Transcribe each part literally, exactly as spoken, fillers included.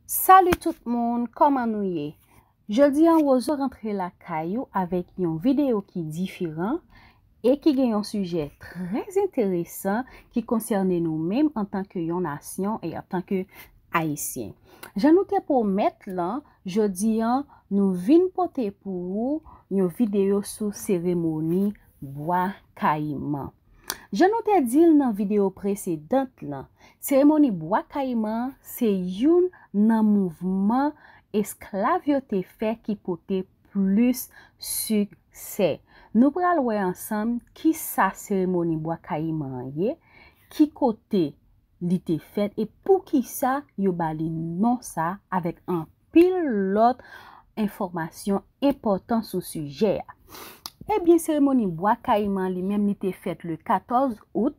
Salut tout moun, kòman nou ye? Jodi an, Wozo rantre lakay ou avèk yon videyo ki diferan e ki gen yon sijè trè enteresan ki konsène nou menm antanke yon nasyon e antanke Ayisyen. Jan nou te pwomèt lan, jodi an, nou vin pote pou ou yon videyo sou seremoni bwa kayiman. Jan nou te di l nan videyo presedant lan, seremoni bwa kayiman se youn nan mouvman esklav yo te fè ki pote plis siksè. Nou pral wè ansanm kisa seremoni bwa kayiman an ye, ki kote li te fèt e poukisa yo ba li non sa avèk anpil lòt enfòmasyon enpòtan sou sijè a. Ebyen, seremoni bwa kayiman li menm li te fèt le katòz out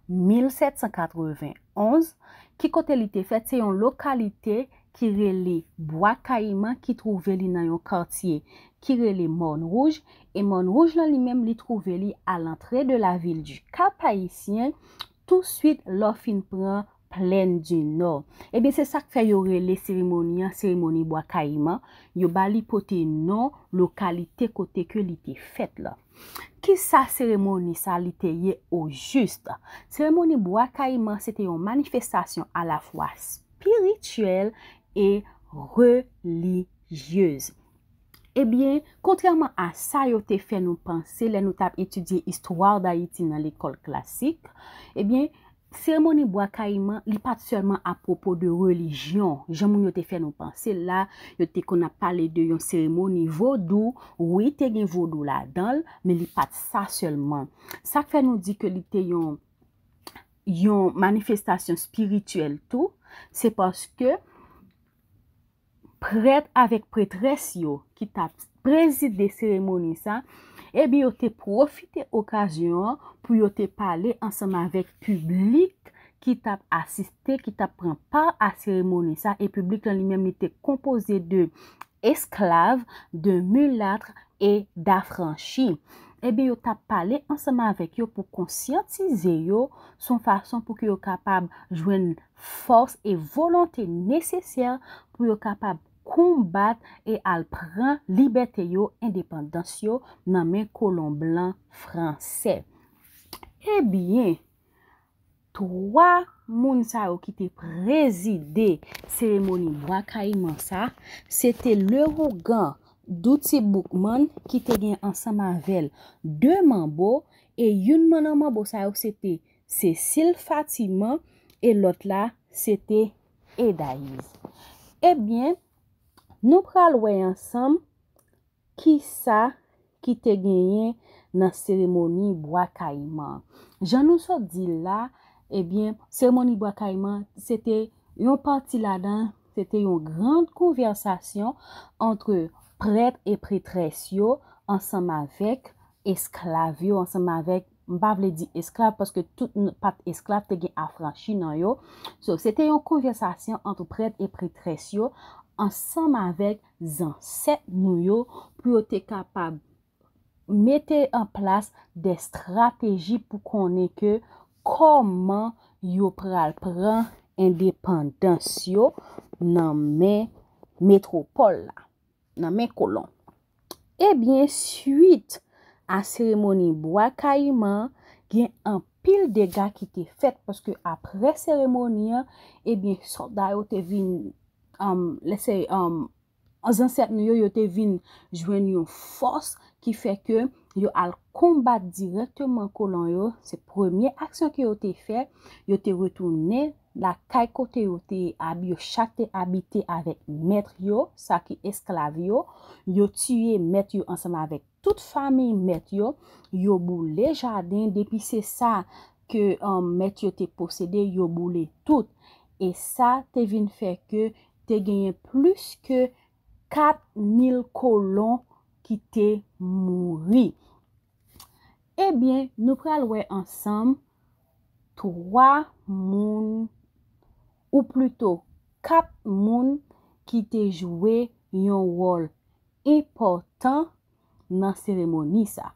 mil sèt san katrevenn onz. Ki kote li te fèt? Se yon lokalite ki rele Bwa Kayiman ki twouve li nan yon katye ki rele Mòn Wouj. E Mòn Wouj lan li menm li twouve li à l'entrée de la ville du Cap Haïtien, touswit lè w fin pran Plèn di Nò. Ebyen, se sa k fè yo rele seremoni an seremoni bwa kayiman. Yo ba li pote non lokalite kote ke li te fèt la. Kisa seremoni sa li te ye ojis? Seremoni bwa kayiman se te yon manifestasyon alafwa espirityèl e relijyez. Ebyen, kontrèman a sa yo te fè nou panse lè nou t ap etidye istwa Dayiti nan lekòl klasik, ebyen, seremoni bwa kayiman, li pa t sèlman apwopo de relijyon, jan moun yo te fè nou panse la, yo te konn ap pale de yon seremoni vodou, wi, te gen vodou ladan l, men li pa t sa sèlman. Sa k fè nou di ke li te yon, yon manifestasyon espirityèl tou, se paske prèt avèk pretrès yo ki t ap prezide seremoni sa, ebyen, yo te pwofite okazyon an pou yo te pale ansanm avèk piblik ki t ap asiste, ki t ap pran pa a seremoni sa, e piblik lan li menm li te konpoze de esklav, de milat e dafranchi. Ebyen, yo t ap pale ansanm avèk yo pou konsyantize yo, se yon fason pou ke yo kapab jwenn fòs e volonte nesesè pou yo kapab konbat e al pran libète yo, endepandans yo nan men kolon blan fransè. Ebyen, twa moun sa yo ki te prezide seremoni bwa kayiman sa, se te Lewougan Douti Boukman ki te gen ansanm avè l de manbo, e youn nan manbo sa yo se te Cécile Fatiman e lòt la se te Edayiz. Ebyen, nou pral wè ansanm kisa ki te genyen nan seremoni bwa kayiman an. Jan nou sot di l la, ebyen, seremoni bwa kayiman, se te yon pati ladan, se te yon gran konvèsasyon ant prèt e pretrès yo ansanm avèk esklav yo, ansanm avèk, m pa vle di esklav, paske tout n-, pa t esklav, te gen afranchi nan yo. So, se te yon konvèsasyon ant prèt e pretrès yo ansanm avèk zansèt nou yo pou yo te kapab mete an plas de estrateji pou konnen ke kòman yo pral pran endepandans yo nan men metwopòl la, nan men kolon. Ebyen, swit a seremoni bwa kayiman, gen anpil dega ki te fèt, paske apre seremoni an, ebyen, sòlda yo te vin, um, let's say, um, zansèt nou yo, yo te vin jwenn yon fòs ki fè ke yo al konbat dirèkteman kolon yo. Se premye aksyon ke yo te fè, yo te retounen lakay kote yo te abi-, yo chak te abite avèk mèt yo, sa ki esklav yo. Yo tiye mèt yo ansanm avèk tout fanmi mèt yo, yo boule jaden, depi se sa ke, um, mèt yo te posede, yo boule tout. E sa te vin fè ke te genyen plis ke kat mil kolon ki te mouri. Ebyen, nou pral wè ansanm twa moun, ou plito kat moun ki te jwe yon wòl enpòtan nan seremoni sa.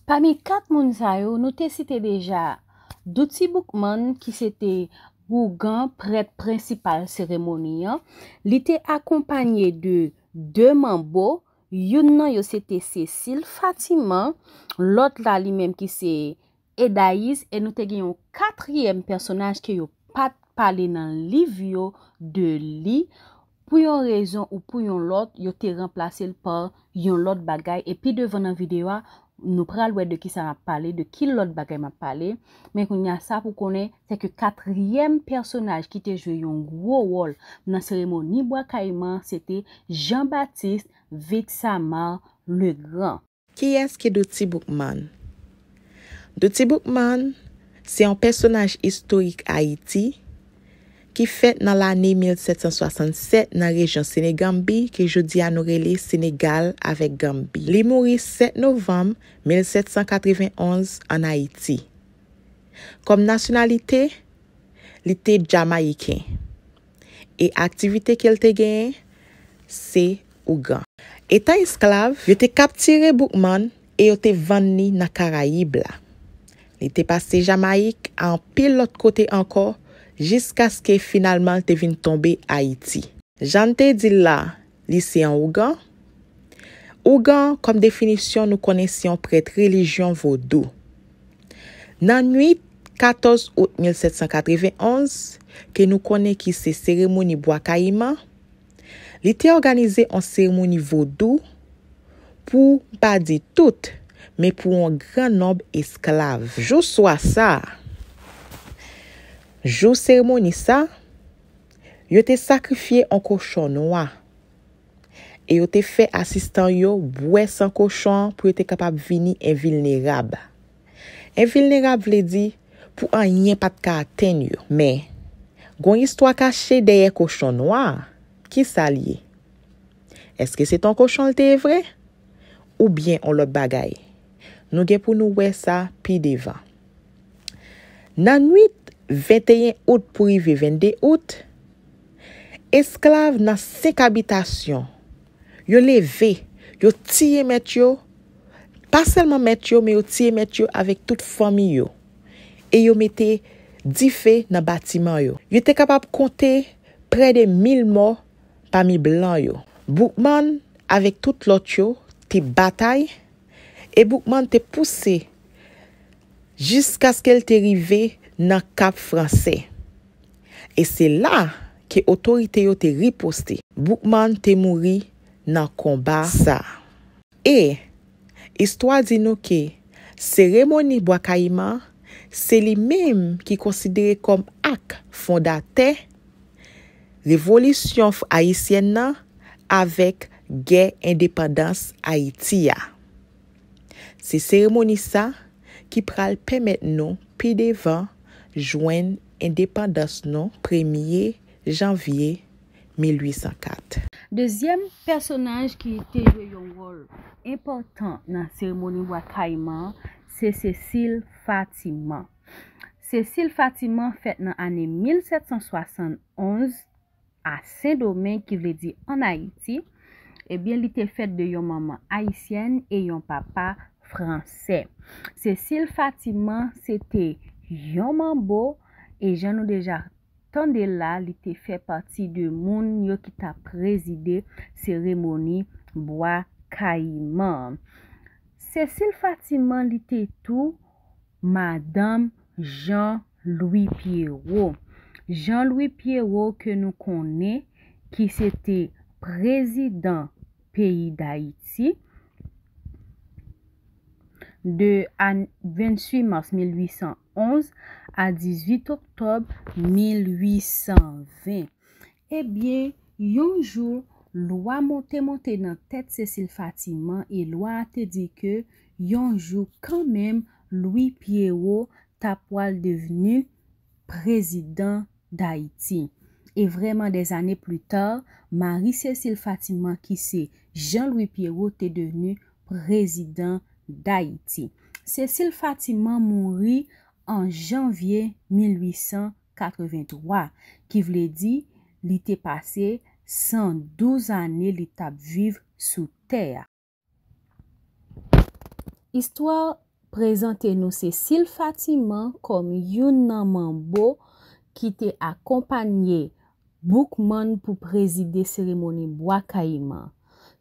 Pami kat moun sa yo, nou te site deja Douti Boukman, ki se te Ougan, prèt prensipal seremoni an, li te akonpanye de de manbo, youn nan yo se te Cécile Fatiman, lòt la li menm ki se Edayis, e nou te gen yon katriyèm pèsonaj ke yo pa t pale nan liv yo de li. Pou yon rezon ou pou yon lòt, yo te ranplase l pa yon lòt bagay. E pi devan nan videyo a, nou pral wè de kisa m ap pale, de ki lòt bagay m ap pale. Men kounye a, sa pou konnen, se ke katriyèm pèsonaj ki te jwe yon gwo wòl nan seremoni Bwa Kayiman, se te Jean-Baptiste Vixamar Legrand. Kiyès ki Dutty Boukman? Dutty Boukman se yon pèsonaj istorik Ayiti ki fèt nan lane mil sèt san swasannsèt nan rejyon Seneganbi, ke jodi a nou rele Senegal avèk Ganbi. Li mouri sèt novanm mil sèt san katrevenn onz ann Ayiti. Kòm nasyonalite, li te jamayiken. E aktivite ke l te genyen, se ougan. Etan esklav, yo te kaptire Boukman e yo te vann li nan Karayib la. Li te pase Jamayik a anpil lòt kote ankò, jiskaske finalman l te vin tonbe Ayiti. Jan n te di l la, li se yon ougan. Ougan, kòm definisyon, nou konnen se yon prèt relijyon vodou. Nan nwit katòz out mil sèt san katrevenn onz, ke nou konnen ki se seremoni Bwa Kayiman, li te òganize yon seremoni vodou pou, m pa di tout, men pou yon gran nonb esklav. Jou swa sa a, jou seremoni sa, yo te sakrifye yon kochon nwa. E yo te fè asistan yo bwè san kochon an pou yo te kapab vini envilnerab. Envilnerab vle di pou anyen pa t ka atenn yo. Men, gon istwa kache dèyè kochon nwa a. Kisa l ye? Èske se t on kochon l te ye vre? Oubyen on lòt bagay? Nou gen pou nou wè sa pi devan. Nan nwit venteyen out pou rive vennde out, esklav nan senk abitasyon, yo leve, yo tiye mèt yo, pa sèlman mèt yo, men yo tiye mèt yo avèk tout fanmi yo. E yo mete dife nan batiman yo. Yo te kapab konte prè de mil mò pami blan yo. Boukman avèk tout lòt yo te batay, e Boukman te pouse jiskaske l te rive nan Kap Fransè. E se la ke otorite yo te riposte. Boukman te mouri nan konba sa. E istwa di nou ke seremoni Bwa Kayiman se li menm ki konsidere kòm ak fondatè revolisyon f-, ayisyèn nan avèk gè endepandans Ayiti a. Se seremoni sa ki pral pèmèt nou pi devan jwenn endepandans nou premye janvye mil uit san kat. Dezyèm pèsonaj ki te jwe yon wòl enpòtan nan seremoni Bwa Kayiman an, se Cécile Fatiman. Cécile Fatiman fèt nan ane mil sèt san swasann onz a Sendomeng, ki vle di ann Ayiti. Ebyen, li te fèt de yon manman ayisyèn e yon papa fransè. Cécile Fatiman se te yon manbo, e jan nou deja tande l la, li te fè pati de moun yo ki t ap prezide seremoni Bwa Kayiman an. Cécile Fatiman, li te tou madanm Jean Louis Pierrot. Jean Louis Pierrot ke nou konnen ki se te prezidan peyi Dayiti de an-, venntuit mas mil uit san onz a dizuit oktòb mil uit san ven. Ebyen, yon jou, lwa monte monte nan tèt Cécile Fatiman e lwa a te di ke yon jou kanmenm Louis Pierrot ta pwal devni prezidan Dayiti. E vrèman, dèzane pli ta, Marie Cécile Fatiman, ki se Jean Louis Pierrot, te devni prezidan Dayiti. Cécile Fatiman mouri an janvye mil uit san katrevenntwa, ki vle di li te pase san douz ane li t ap viv sou tè a. Istwa prezante nou Cécile Fatiman kòm youn nan manbo ki te akonpanye Boukman pou prezide seremoni Bwa Kayiman.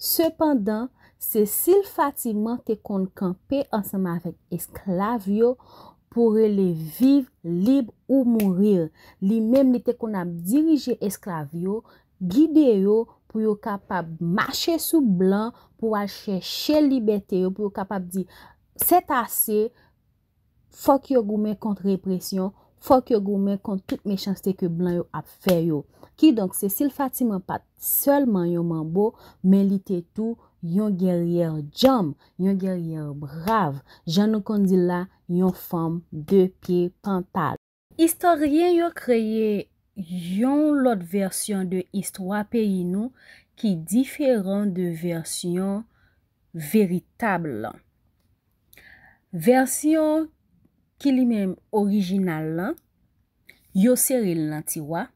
Sepandan, Cécile Fatiman te konn kanpe ansanm avèk esklav yo pou rele viv, lib ou mourir. Li menm, li te konn ap dirije esklav yo, gide yo pou yo kapab mache sou blan pou al chèche libète yo, pou yo kapab di, c'est assez, fòk yo goumen kont represyon, fòk yo goumen kont tout mechanste ke blan yo ap fè yo. Kidonk, Cécile Fatiman pa t sèlman yon manbo, men li te tou yon gèryè djanm, yon gèryè brav, jan nou konn di l la, yon fanm de pye pantal. Istoryen yo kreye yon lòt vèsyon de istwa peyi nou ki diferan de vèsyon veritab lan. Vèsyon ki li menm orijinal lan, yo sere l nan tiwa.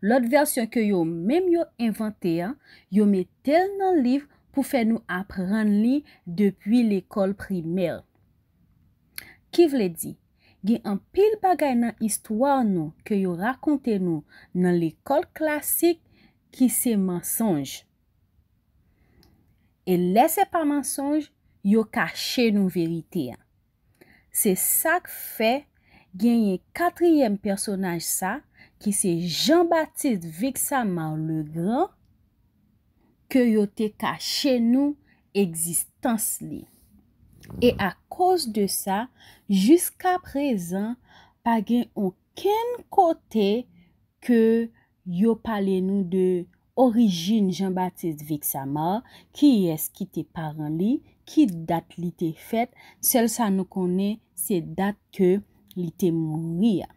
Lòt vèsyon ke yo menm yo envante an, yo mete l nan liv pou fè nou aprann li depi lekòl primè. Ki vle di, gen anpil bagay nan istwa nou ke yo rakonte nou nan lekòl klasik ki se mansonj. E lè se pa mansonj, yo kache nou verite a. Se sa k fè genyen katriyèm pèsonaj sa, ki se Jean-Baptiste Vixamar Legrand, ke yo te kache nou egzistans li. E akoz de sa, jiska prezan, pa gen okenn kote ke yo pale nou de orijin Jean-Baptiste Vixamar, kiyès ki te paran li, ki dat li te fèt, sèl sa nou konnen se dat ke li te mouri a.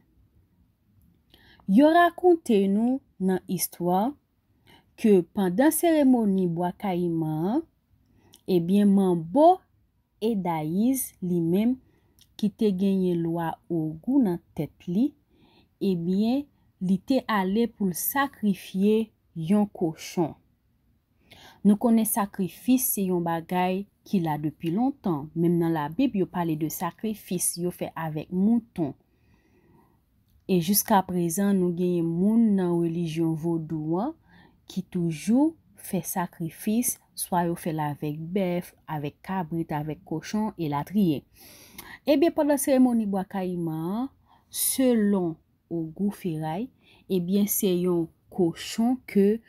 Yo rakonte nou nan istwa ke pandan seremoni Bwa Kayiman an, ebyen, manbo Edayiz, li menm, ki te genyen lwa Ogou nan tèt li, ebyen, li te ale pou l sakrifye yon kochon. Nou konnen sakrifis se yon bagay ki la depi lontan. Menm nan Labib, yo pale de sakrifis yo fè avèk mouton. E jiska prezan, nou genyen moun nan relijyon vodou an ki toujou fè sakrifis, swa yo fè l avèk bèf, avèk kabrit, avèk kochon, elatriye. Ebyen, pandan seremoni Bwa Kayiman an, selon Ogou Feray, ebyen, se yon kochon ke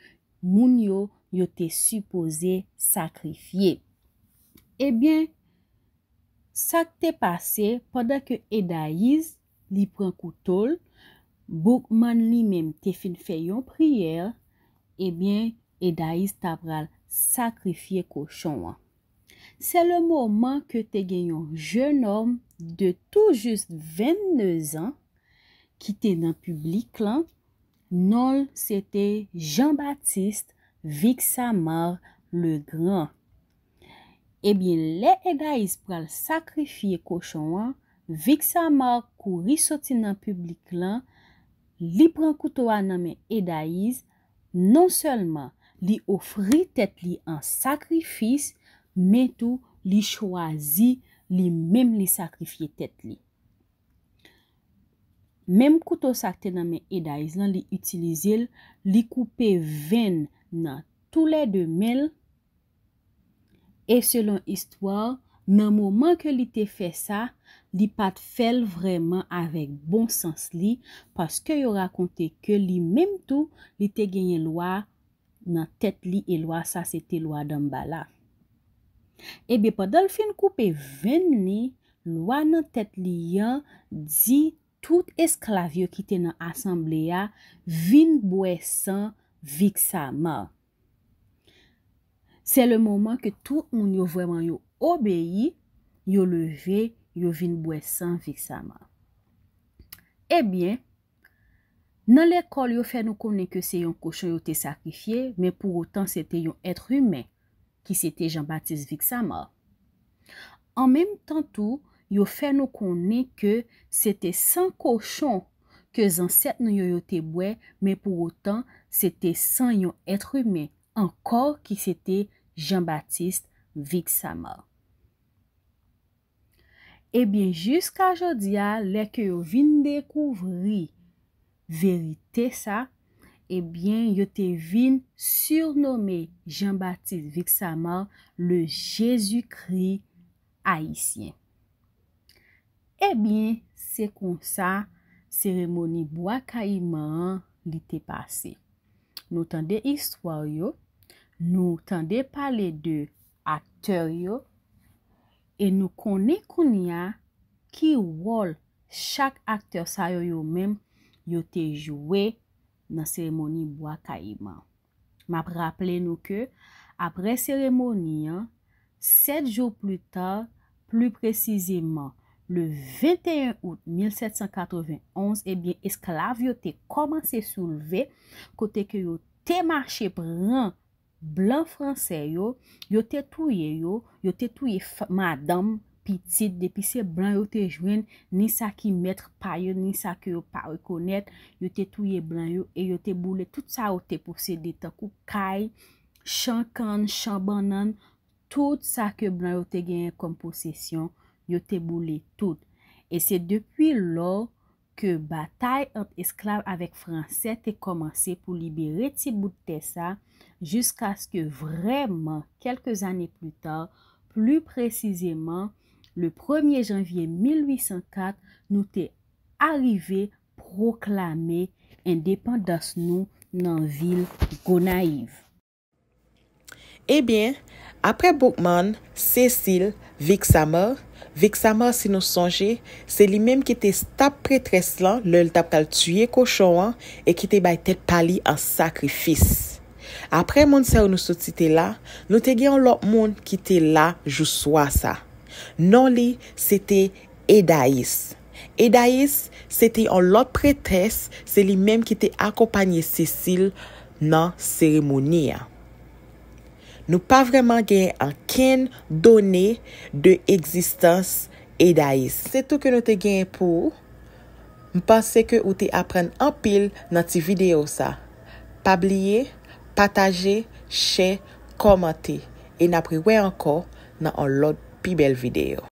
moun yo, yo te sipoze sakrifye. Ebyen, sa k te pase, pandan ke Edayiz, li pran kouto l, Boukman li menm te fin fè yon priyè, ebyen, Edayiz ta pral sakrifye kochon an. Se le moman ke te gen yon jennonm de tou jis vennde zan ki te nan piblik lan, non l se te Jean-Baptiste Vixamar Legrand. Ebyen, lè Edayiz pral sakrifye kochon an, Vixamar kouri soti nan piblik lan, li pran kouto a nan men Edayiz, non sèlman li ofri tèt li an sakrifis, men tou li chwazi li menm li sakrifye tèt li. Menm kouto sa k te nan men Edayiz lan, li itilize l, li koupe venn nan toulède men l. E selon istwa, nan moman ke li te fè sa, li pa t fè l vrèman avèk bon sans li, paske yo rakonte ke li menm tou, li te genyen lwa nan tèt li, e lwa sa se te lwa Danmbala. Ebyen, pandan l fin koupe venn li, lwa nan tèt li an di tout esklav yo ki te nan asanble a vin bwè san Vixamar. Se le moman ke tout moun yo vrèman yo obeyi, yo leve, yo vin bwè san Vixamar. Ebyen, nan lekòl yo fè nou konnen ke se yon kochon yo te sakrifye, men pou otan se te yon èt imen, ki se te Jean-Baptiste Vixamar. An menm tan tou, yo fè nou konnen ke se te san kochon ke zansèt nou yo, yo te bwè, men pou otan se te san yon èt imen ankò ki se te Jean-Baptiste Vixamar. Ebyen, jiska jodi a, lè ke yo vin dekouvri verite sa, ebyen, yo te vin sirnome Jean-Baptiste Vixamar le Jésus-Christ ayisyen. Ebyen, se konsa seremoni Bwa Kayiman an li te pase. Nou tande istwa yo, nou tande pale de aktè yo, e nou konnen kounye a ki wòl chak aktè sa yo yo menm yo te jwe nan seremoni Bwa Kayiman. M ap raple nou ke apre seremoni an, sèt jou pli ta, pli presizeman, le venteyen out mil sèt san katrevenn onz, ebyen, esklav yo te kòmanse soulve, kote ke yo te mache pran blan franse yo, yo te touye yo, yo te touye f-, madanm, pitit, depi se blan yo te jwenn, ni sa ki mèt pa yo, ni sa ke yo pa rekonèt, yo te touye blan yo e yo te boule tout sa yo te posede, tankou kay, chan kann, chan bannann, tout sa ke blan yo te genyen kòm posesyon, yo te boule tout. E se depi lò ke batay ant esklav avèk franse te kòmanse pou libere ti bout tè sa, jiskaske vrèman, kèlke zane pli ta, pli presizeman, le premye janvye mil uit san kat, nou te arive pwoklame endepandans nou nan vil Gonayiv. Ebyen, apre Boukman, Cécile, Vixamar, Vixamar, si nou sonje, se li menm ki te stap pretrès lan lè l t ap pral tiye kochon an e ki te bay tèt pa li an sakrifis. Apre moun sa yo nou sot site la, nou te gen yon lòt moun ki te la jou swa sa. Non li, se te Edayis. Edayis, se te yon lòt pretrès, se li menm ki te akonpanye Cécile nan seremoni an. Nou pa vrèman gen ankenn done de egzistans Edayis. Se tou ke nou te genyen pou ou. M panse ke ou te aprann anpil nan ti videyo sa. Pa bliye, pataje, chè, kòmante. E n ap rewè ankò nan yon lòt pi bèl videyo.